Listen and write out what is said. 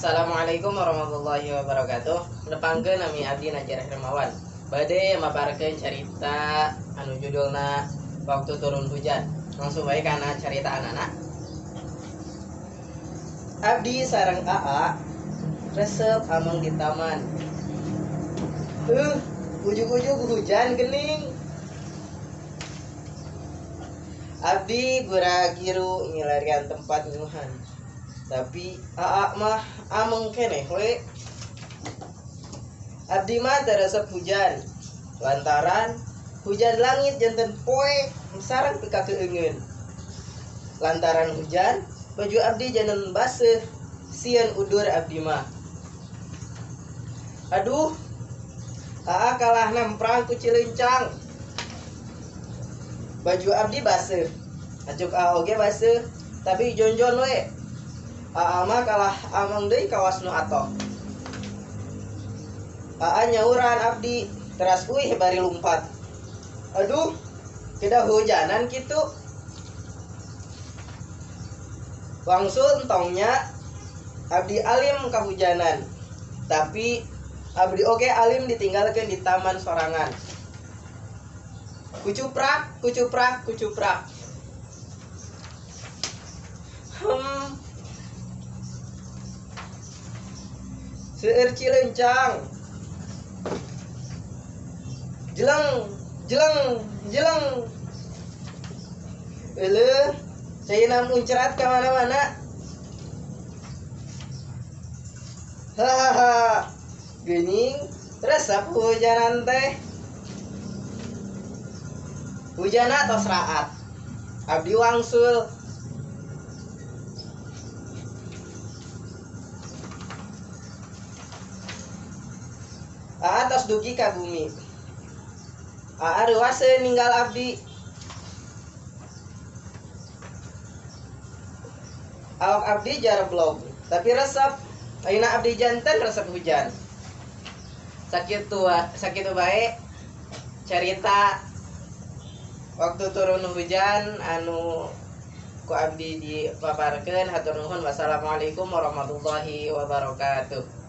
Assalamualaikum warahmatullahi wabarakatuh. Nepangkeun nami abdi Najar Hermawan. Bade maparkeun carita anu judulna Waktu Turun Hujan. Langsung bae kana carita anak-anak. Abdi sareng AA resep ameng di taman. Ujug-ujug hujan gening. Abdi gura-giru milarian tempat nyuhan. Tapi AA mah ameng keneh we. Abdi mah teu resep hujan. Lantaran hujan langit janten poek sareng pikakeungeun. Lantaran hujan baju abdi janten baseuh, sieun udur abdi mah. Aduh, AA kalah nemprang ku cilencang. Baju abdi baseuh, acuk AA oge baseuh, tapi jonjon we. AA mah kalah ameng deui kawas nu atoh. AA nyauran abdi, teras uih bari lumpat. Aduh, kedah hujanan kitu. Wangsul entongnya abdi alim kahujanan. Tapi abdi oge alim ditinggalkeun di taman sorangan. Kucuprak, kucuprak, kucuprak. Seueur cilencang. Jeleng, jeleng, jeleng. Euleuh, caina muncrat ka mana-mana. Hahaha. Geuning resep hujanan teh. Hujana tos raat. Abdi wangsul. AA tos dugi ka bumi. AA reuaseun ninggal abdi. Awak abdi jarblog, tapi resep. Ayeuna abdi janten resep hujan. Sakitu bae carita waktu turun hujan anu ku abdi dipaparkeun. Hatur nuhun. Wassalamualaikum warahmatullahi wabarakatuh.